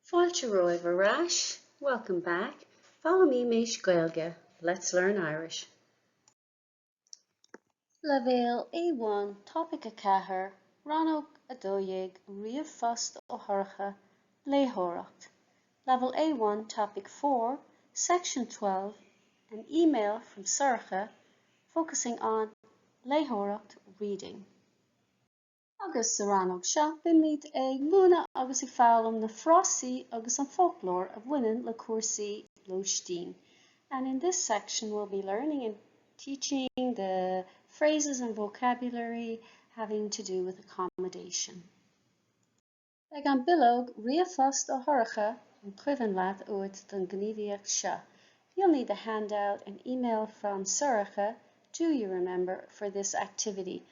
Fáilte romhaibh ar ais, welcome back, Foghlaimímis Gaeilge, let's learn Irish. Leibhéal A1, Topaic 4, Rannóg 12, Ríomhphost ó Shorcha, Léitheoireacht. Level A1, Topic 4, Section 12, An email from Sorcha, focusing on Léitheoireacht, Reading. Agus sa rannóg seo, beimid ag múineadh agus ag foghlaim na frásaí agus an foclóir a bhaineann le cúrsaí lóistín. And in this section we'll be learning and teaching the phrases and vocabulary having to do with accommodation. Beidh an bileog Ríomhphost ó Shorcha, an cuimhin leat, uait don ghníomhaíocht seo. You'll need the handout and email from Sorcha, do you remember, for this activity.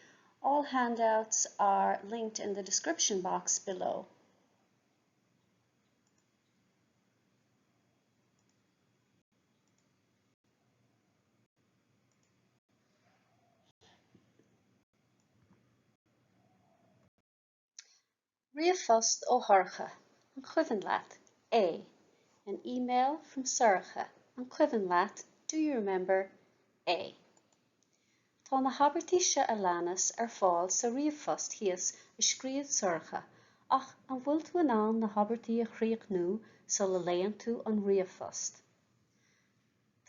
All handouts are linked in the description box below. Ríomhphost ó Shorcha, an cuimhin leat? A. An email from Sorcha, an cuimhin leat? Do you remember? A. Tá na habairtí seo a leanas ar fáil sa ríomhphost thíos a scríobh Sorcha ach an bhfuil tú in ann na habairtí a chríochnú sula léann tú an ríomhphost?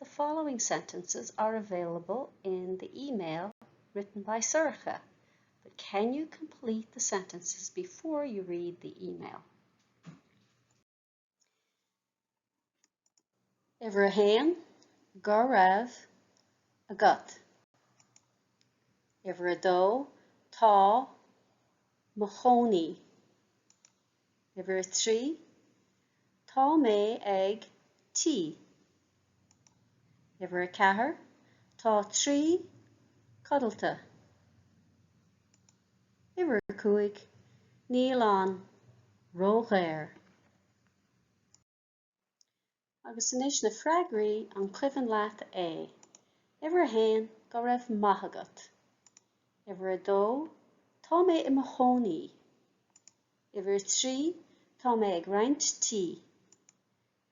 The following sentences are available in the email written by Sorcha, but can you complete the sentences before you read the email? Uimhir a haon, Go raibh agat. Uimhir a dó, Tá mo chónaí. Uimhir a 3, Tá mé ag tí. Uimhir a 4, Tá 3 codlata. Uimhir a 5, Níl an ródhaor. Agus anois na freagraí, an cuimhin leat é? Uimhir a haon, Go raibh maith agat. Uimhir a dó, Tá mé i mo chónaí. Uimhir a 3, Tá mé ag roinnt tí.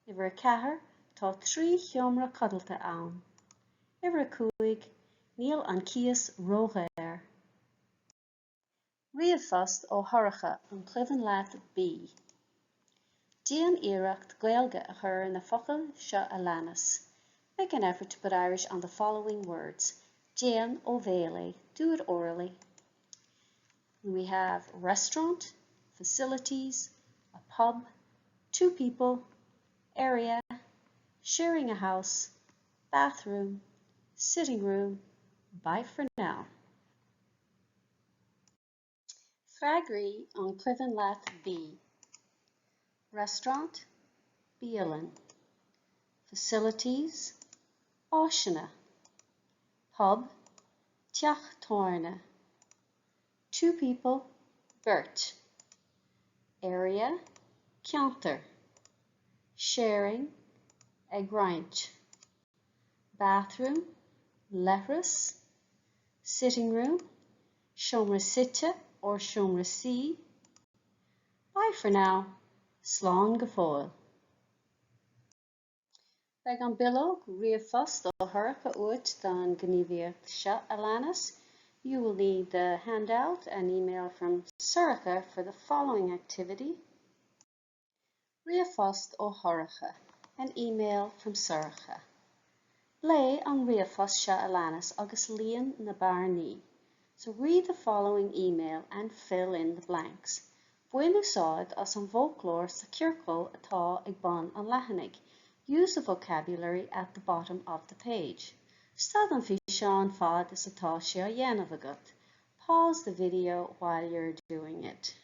Uimhir a 4, Tá 3 sheomra codlata ann. Uimhir a 5, Níl an cíos ródhaor. Ríomhphost ó Shorcha, an cuimhin leat B. Déan iarracht Gaeilge a chur ar na focail seo a leanas. Make an effort to put Irish on the following words. Déan ó bhéal é, do it orally. And we have restaurant, facilities, a pub, two people, area, sharing a house, bathroom, sitting room, bye for now. Freagraí, An cuimhin leat B. Restaurant, bialann. Facilities, áiseanna. Pub, teach tábhairne. Two people, beirt. Area, ceantar. Sharing, ag roinnt. Bathroom, leithreas. Sitting room, seomra suite or seomra suí. Bye for now, slán go fóill. Beidh an bileog ríomhphost ó Shorcha uait don ghníomhaíocht seo a leanas. You will need the handout and email from Sorcha for the following activity. Ríomhphost ó Shorcha, an email from Sorcha. Léigh an ríomhphost seo a leanas agus líon na bearnaí. So read the following email and fill in the blanks. Bain úsáid as an bhfoclóir sa chiorcal atá ag bun an leathanaigh. Use the vocabulary at the bottom of the page. Stad an físeán fad is atá sé á dhéanamh agat. Pause the video while you're doing it.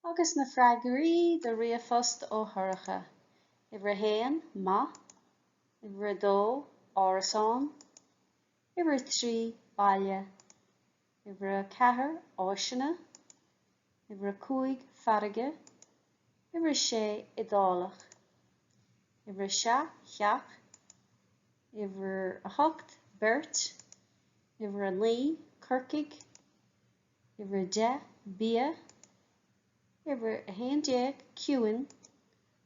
Agus na freagraí do ríomhphost ó Shorcha. Uimhir a haon, maith. Uimhir a dó, árasán. Uimhir a 3, baile. Uimhir a 4, áiseanna. Uimhir a 5, farraige. Uimhir a 6, Iodálach. Uimhir a 7, teach. Uimhir a 8, beirt. Uimhir a 9, Corcaigh. Uimhir a 10, bia. Uimhir 11, ciúin,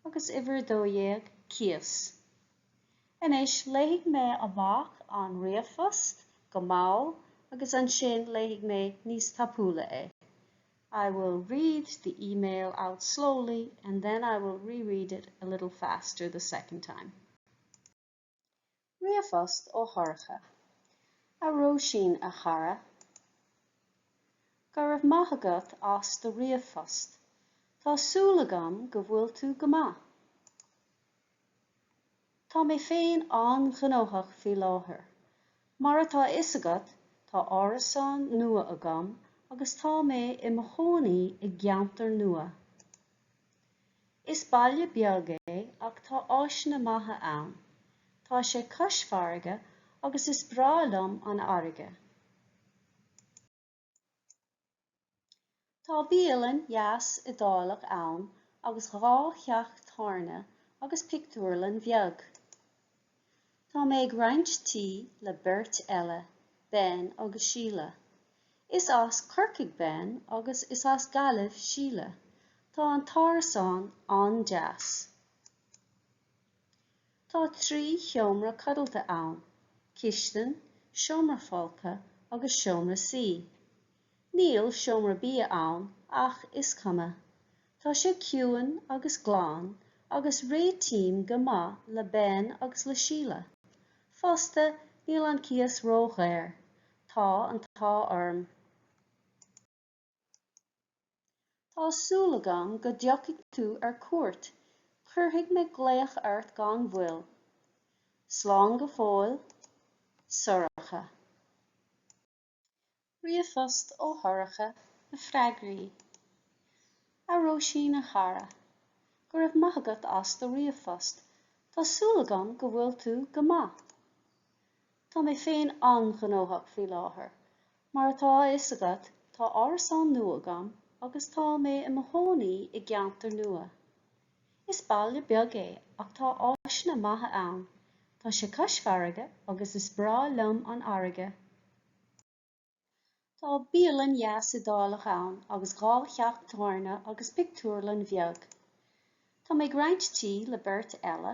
agus uimhir 12, cíos. Anois, léifidh mé amach an ríomhphost go mall agus ansin léifidh mé níos tapúla é. I will read the email out slowly and then I will reread it a little faster the second time. Ríomhphost ó Shorcha. A Róisín, a chara. Go raibh maith agat as do ríomhphost. Tá súil agam go bhfuil tú go maith. Tá mé féin an-ghnóthach faoi láthair. Mar atá a fhios agat, tá árasán nua agam agus tá mé i mo chónaí i gceantar nua. Is baile beag é ach tá áiseanna maithe ann. Tá sé cois farraige agus is breá liom an fharraige. Tá bialann dheas Iodálach ann agus dhá theach tábhairne agus pictiúrlann bheag. Tá mé ag roinnt tí le beirt eile, Ben agus Síle. Is as Corcaigh Ben agus is as Gaillimh Síle. Tá an t-árasán an-deas. Tá 3 sheomra codlata ann, cistin, seomra folctha agus seomra suí. Níl seomra bia ann ach is cuma. Tá sé ciúin agus glan agus réitím go maith le Ben agus le Síle. Fosta, níl an cíos ródhaor. Tá an t-ádh orm. Tá súil agam go dtiocfaidh tú ar cuairt. Cuirfidh mé glaoch ort gan mhoill. Slán go fóill. Sorcha. Ríomhphost ó Shorcha, na freagraí. A Róisín a chara. Go raibh maith agat as do ríomhphost. Tá súil agam go bhfuil tú go maith. Tá mé féin an-ghnóthach faoi láthair. Mar atá a fhios agat, tá árasán nua agam agus tá mé i mo chónaí i gceantar nua. Is baile beag é ach tá áiseanna maithe ann. Tá sé cois farraige agus is breá liom an fharraige. Tá bialann dheas Iodálach ann agus dhá theach tábhairne agus pictiúrlann bheag. Tá mé ag roinnt tí le beirt eile,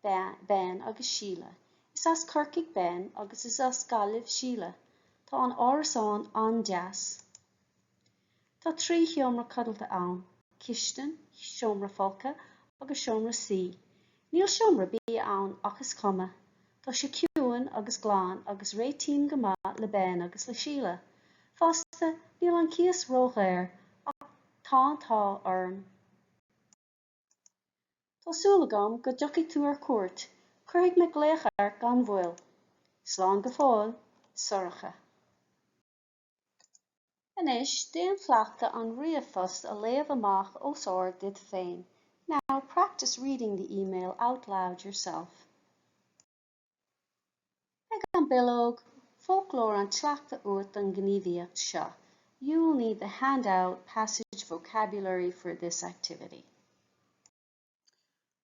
Ben agus Síle. Is as Corcaigh Ben agus is as Gaillimh Síle. Tá an árasán an-deas. Tá 3 sheomra codlata ann, cistin, seomra folctha agus seomra suí. Níl seomra bia ann ach is cuma. Tá sé ciúin agus glan agus réitím go maith le Ben agus le Síle. Fosta, níl an cíos ródhaor ach tá an t-ádh orm. Tá súil agam go dtiocfaidh tú ar cuairt. Cuirfidh mé glaoch ort gan mhoill. Slán go fóill. Sorcha. Anois, déan cleachtadh an ríomhphost a léamh amach os ard duit féin. Now, practice reading the email out loud yourself. Beidh an bileog Foclóir an tSleachta uait don ghníomhaíocht seo. You will need the handout Passage Vocabulary for this activity.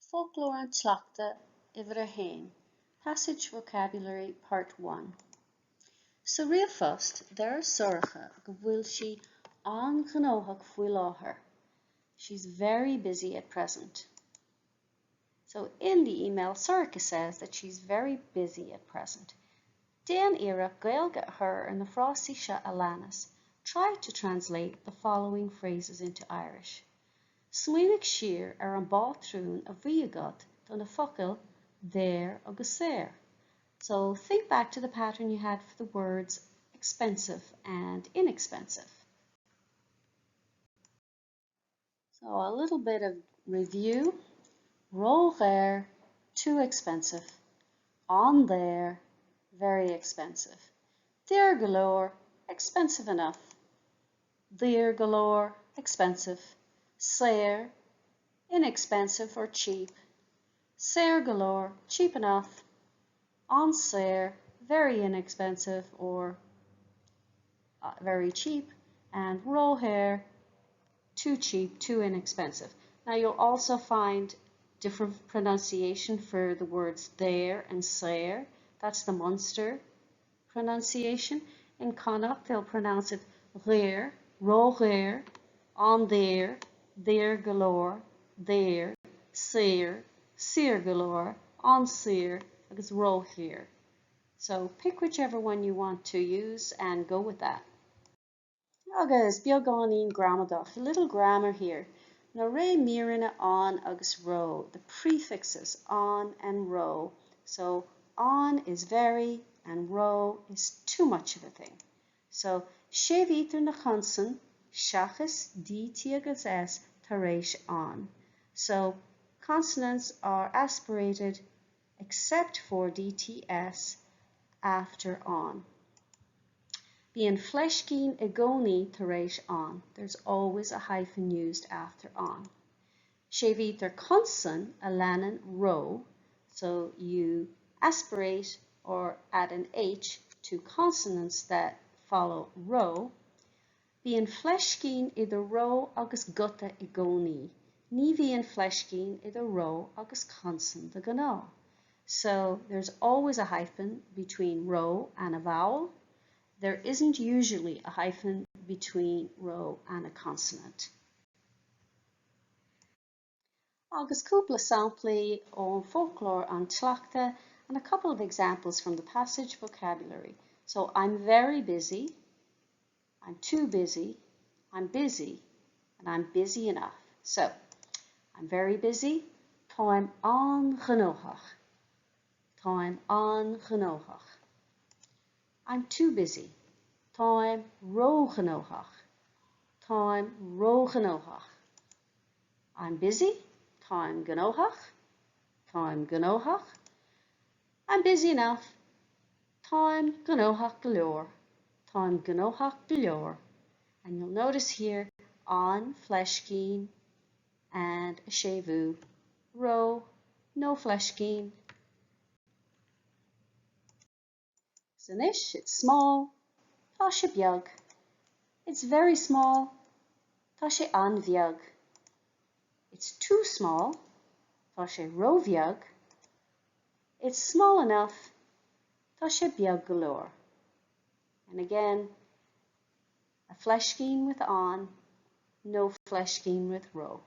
Foclóir an tSleachta, Uimhir 1, Passage Vocabulary Part 1. Sa ríomhphost, deir Sorcha go bhfuil sí an-ghnóthach faoi láthair. She's very busy at present. So in the email, Sorcha says that she's very busy at present. Déan iarracht Gaeilge a chur ar na frásaí seo a leanas. Try to translate the following phrases into Irish. Smaoinigh siar ar an bpátrún a bhí agat do na focail daor agus saor. So think back to the pattern you had for the words expensive and inexpensive. So a little bit of review. Ródhaor, too expensive. An-daor, very expensive. Daor go leor, expensive enough. Daor go leor, expensive. Saor, inexpensive or cheap. Saor go leor, cheap enough. An-saor, very inexpensive or uh, very cheap. And ródhaor, too cheap, too inexpensive. Now you'll also find different pronunciation for the words there and saor. That's the Munster pronunciation. In Connacht, they'll pronounce it dhaor, ródhaor, an-daor. daor go leor, daor, saor, saor go leor, an-saor agus róshaor. So pick whichever one you want to use and go with that. Agus beagáinín gramadach, a little grammar here. Na réimíreanna an agus ró, the prefixes an and ró. So an is very and ró is too much of a thing. So séimhítear na consain seachas D, T agus S tar éis an. So consonants are aspirated except for D, T, S after an. Bíonn fleiscín i gcónaí tar éis an. There's always a hyphen used after an. Séimhítear consan a leanann ró, so you aspirate or add an H to consonants that follow ró. Bíonn fleiscín idir ró agus guta i gcónaí. Ní bhíonn fleiscín idir ró agus consan de ghnáth. So there's always a hyphen between ró and a vowel. There isn't usually a hyphen between ró and a consonant. Agus cúpla samplaí ó fhoclóir an tsleachta and a couple of examples from the passage vocabulary. So I'm very busy, I'm too busy, I'm busy, and I'm busy enough. So I'm very busy, Táim an-ghnóthach. Táim an-ghnóthach. I'm too busy. Táim róghnóthach. Táim róghnóthach. I'm busy. Táim gnóthach. Táim gnóthach. I'm busy enough. Táim gnóthach go leor. Táim gnóthach go leor. And you'll notice here an fleiscín and a séimhiú, ró, no fleiscín. Anois, it's small, tá sé beag. It's very small, tá sé an-bheag. It's too small, tá sé róbheag. It's small enough, tá sé beag go leor. And again, a fleiscín with an, no fleiscín with ró.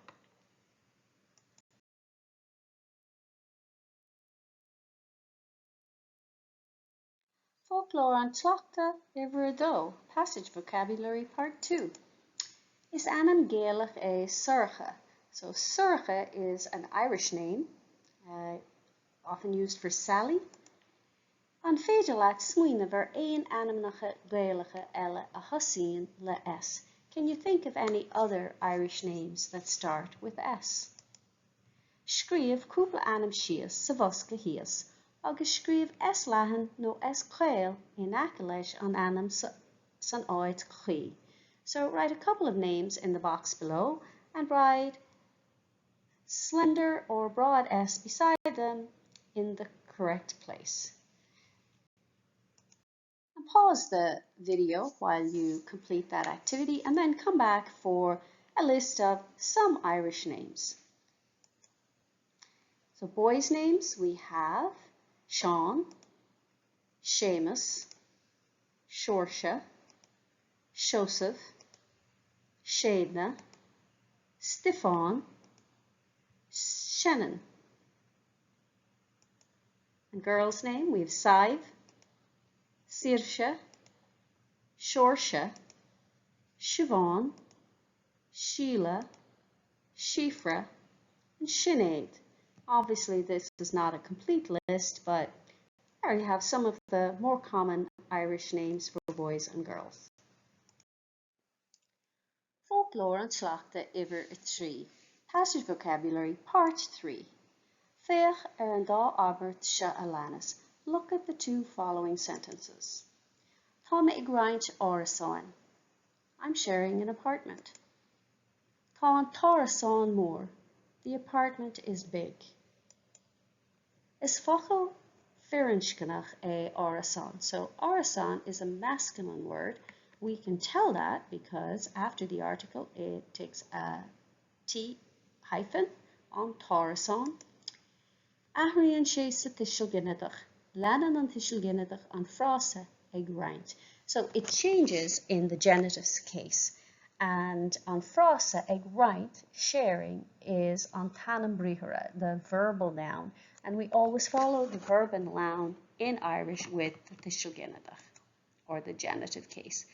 Foclóir an tsleachta uimhir 2, Passage Vocabulary Part 2. Is ainm Gaelach é Sorcha. So Sorcha is an Irish name, uh, often used for Sally. An féidir leat smaoineamh ar aon ainmneacha Gaelacha eile a thosaíonn le S? Can you think of any other Irish names that start with S? Scríobh cúpla ainm síos sa bhosca thíos agus scríobh S leathan nó S caol in aice leis an ainm san áit chuí. So write a couple of names in the box below and write slender or broad S beside them in the correct place. And pause the video while you complete that activity and then come back for a list of some Irish names. So boys' names we have Sean, Seamus, Seoirse, Seosamh, Séadna, Stiofán, Senan. And girl's name, we have Sadhbh, Saoirse, Seoirse, Siobhán, Sheila, Síofra, and Sinéad. Obviously, this is not a complete list, but there you have some of the more common Irish names for boys and girls. Foclóir an tsleachta uimhir 3, Passage Vocabulary Part 3. Féach ar an dá abairt seo a leanas. Look at the two following sentences. Tá mé ag roinnt árasáin. I'm sharing an apartment. Tá an t-árasán mór. The apartment is big. Is focal firinscneach é árasán. So árasán is a masculine word. We can tell that because after the article it takes a T hyphen an t-árasán. Athraíonn sé sa tuiseal ginideach. Leanann an tuiseal ginideach an frása ag roinnt. So it changes in the genitive case. And an frása ag roinnt, sharing, is an t-ainm briathartha, the verbal noun, and we always follow the verbal noun in Irish with the tuiseal ginideach, or the genitive case.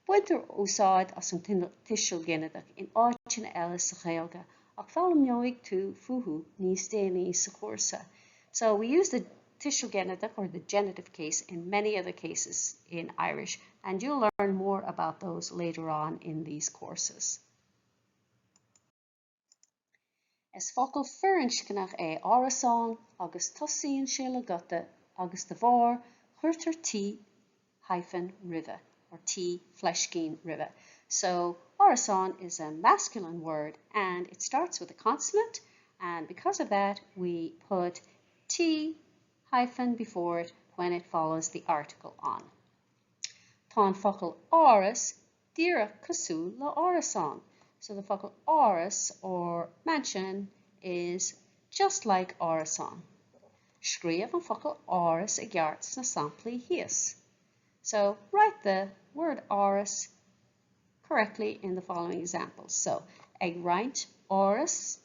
Baintear úsáid as an tuiseal ginideach in áiteanna eile sa Ghaeilge ach foghlaimeoidh tú fúthu níos déanaí sa chúrsa. So we use the tuiseal ginideach or the genitive case in many other cases in Irish and you'll learn more about those later on in these courses. Is focal firinscneach é árasán agus tosaíonn sé le guta agus dá bharr cuirtear T hyphen roimhe or T fleiscín roimhe. So árasán is a masculine word and it starts with a consonant and because of that we put T hyphen before it when it follows the article an. Tá an focal áras díreach cosúil le árasán. So the focal áras or mansion is just like árasán. Scríobh an focal áras i gceart sna samplaí thíos. So write the word áras correctly in the following examples. So ag roinnt áras.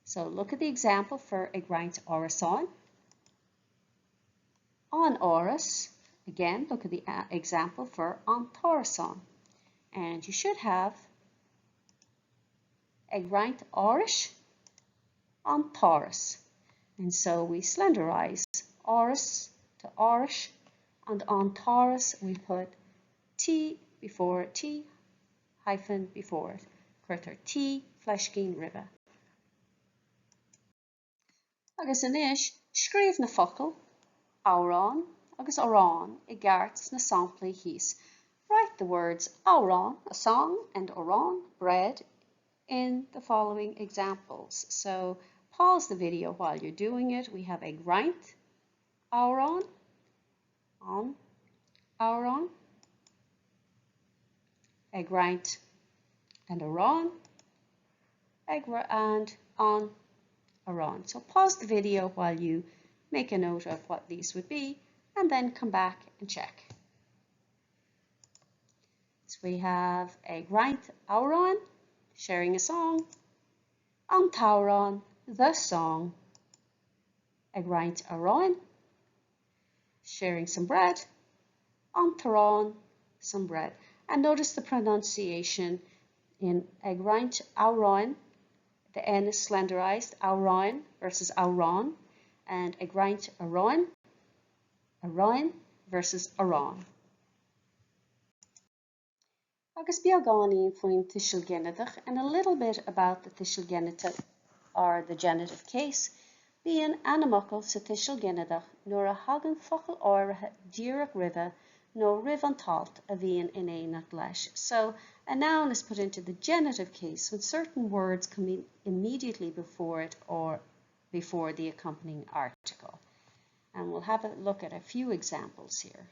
So look at the example for ag roinnt árasáin. An áras. Again, look at the uh, example for an t-árasán. And you should have ag roinnt árais, an t-áras. And so we slenderize áras to árais and an t-áras we put T before T hyphen before it. Cuirtear T fleiscín roimhe. Agus anois, scríobh na focail amhrán agus arán i gceart sna samplaí thíos. Write the words amhrán, a song, and arán, bread, in the following examples. So pause the video while you're doing it. We have ag roinnt amhrán, an amhrán, ag roinnt and arán, ag and an arán. So pause the video while you make a note of what these would be and then come back and check. So we have ag roinnt amhráin, sharing a song, an t-amhrán, the song, ag roinnt aráin, sharing some bread, an t-arán, some bread. And notice the pronunciation in ag roinnt amhráin, the N is slenderized, amhráin versus amhrán, and ag roinnt aráin, aráin versus arán. Agus beagáinín faoin tuiseal ginideach and a little bit about the tuiseal ginideach or the genitive case, bíonn ainmfhocal sa tuiseal ginideach nuair a thagann focal áirithe díreach roimhe nó roimh an t-alt a bhíonn in éineacht leis. So, a noun is put into the genitive case when certain words come in immediately before it or before the accompanying article. And we'll have a look at a few examples here.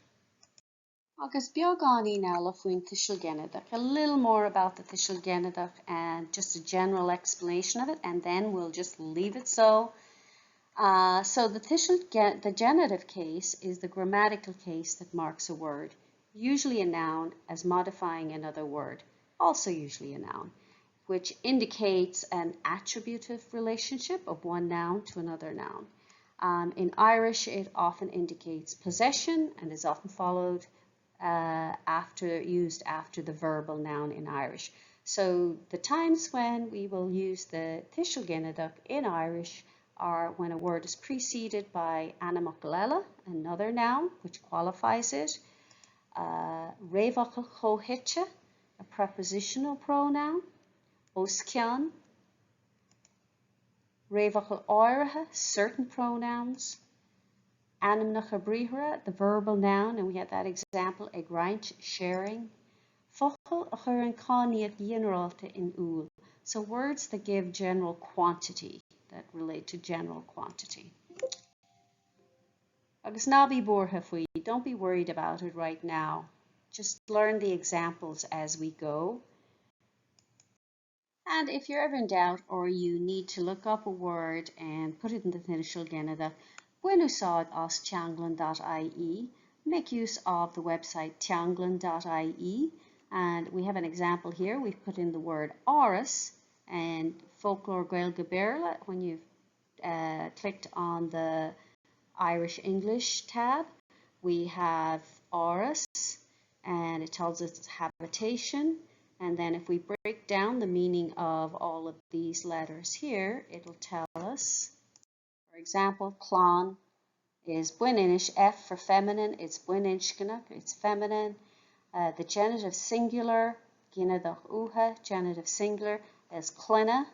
Agus beagáinín eile faoin tuiseal ginideach, a little more about the tuiseal ginideach and just a general explanation of it, and then we'll just leave it so. Uh, so the tuiseal, the genitive case is the grammatical case that marks a word, usually a noun, as modifying another word, also usually a noun, which indicates an attributive relationship of one noun to another noun. Um, in Irish, it often indicates possession and is often followed uh, after used after the verbal noun in Irish. So the times when we will use the tuiseal ginideach in Irish are when a word is preceded by ainmfhocal eile, another noun which qualifies it, uh, réamhfhocal comhshuite, a prepositional pronoun, os cionn, réamhfhocail áirithe, certain pronouns, ainmneacha briathartha, the verbal noun, and we had that example, ag roinnt, sharing, focail a chuireann cainníocht ghinearálta in iúl, so words that give general quantity, that relate to general quantity. Agus ná bí buartha faoi, don't be worried about it right now. Just learn the examples as we go. And if you're ever in doubt or you need to look up a word and put it in the tuiseal ginideach, bain úsáid as teanglann.ie. Make use of the website teanglann.ie And we have an example here. We've put in the word áras and Foclóir Gaeilge Béarla when you've uh, clicked on the Irish English tab. We have áras and it tells us it's habitation. And then if we break down the meaning of all of these letters here, it'll tell us, for example, clann is baininis, F for feminine, it's baininscneach, it's feminine. Uh, the genitive singular, ginideach uatha, genitive singular, is clainne.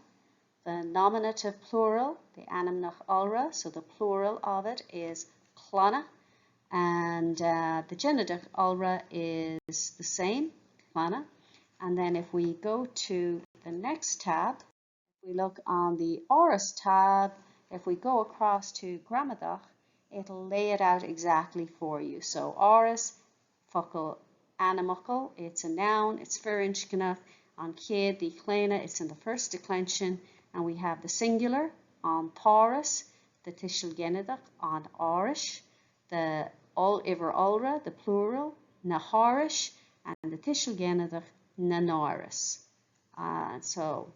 The nominative plural, the ainmneach iolra, so the plural of it is clanna. And uh, the genitive iolra is the same, clanna. And then if we go to the next tab, if we look on the Áras tab, if we go across to Gramadach, it'll lay it out exactly for you. So áras, focal ainmfhocal, it's a noun, it's firinscneach, an chéad díochlaonadh, it's in the first declension, and we have the singular, an t-áras, the tuiseal ginideach, an árais, the uimhir iolra, the plural, na hárais, and the tuiseal ginideach, na n-áras. Uh, so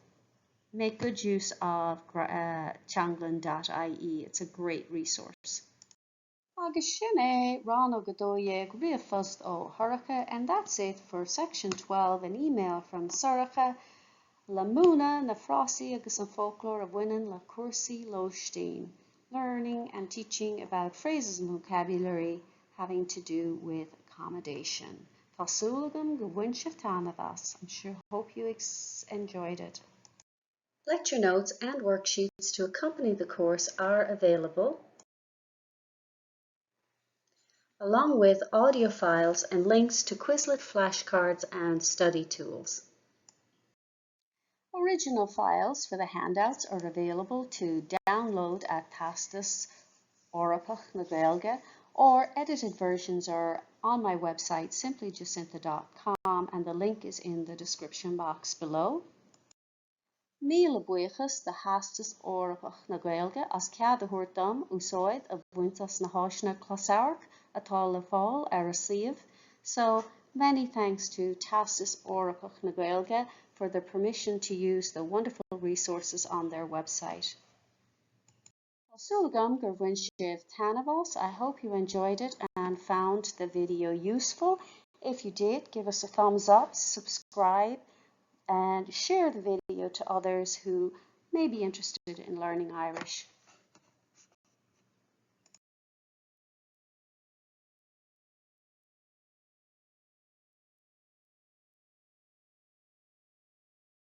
make good use of uh, teanglann.ie. It's a great resource. Agus sin é rannóg 12 ríomhphost ó Shorcha and that's it for section 12 an email from Sorcha le múineadh na frásaí agus an foclóir a bhaineann le cúrsaí lóistín, learning and teaching about phrases and vocabulary having to do with accommodation. Tá súil agam gur bhain sibh taitneamh as. I'm sure hope you enjoyed it. Lecture notes and worksheets to accompany the course are available along with audio files and links to Quizlet flashcards and study tools. Original files for the handouts are available to download at Teastas Eorpach na Gaeilge or edited versions are on my website simplyjacintha.com and the link is in the description box below. Míle buíochas do Theastas Eorpach na Gaeilge as cead a thabhairt dom úsáid a bhaint as na háiseanna closamhairc atá le fáil ar a suíomh, so many thanks to Teastas Eorpach na Gaeilge for the permission to use the wonderful resources on their website. Tá súil agam gur bhain sibh taitneamh as. I hope you enjoyed it and found the video useful. If you did, give us a thumbs up, subscribe, and share the video to others who may be interested in learning Irish.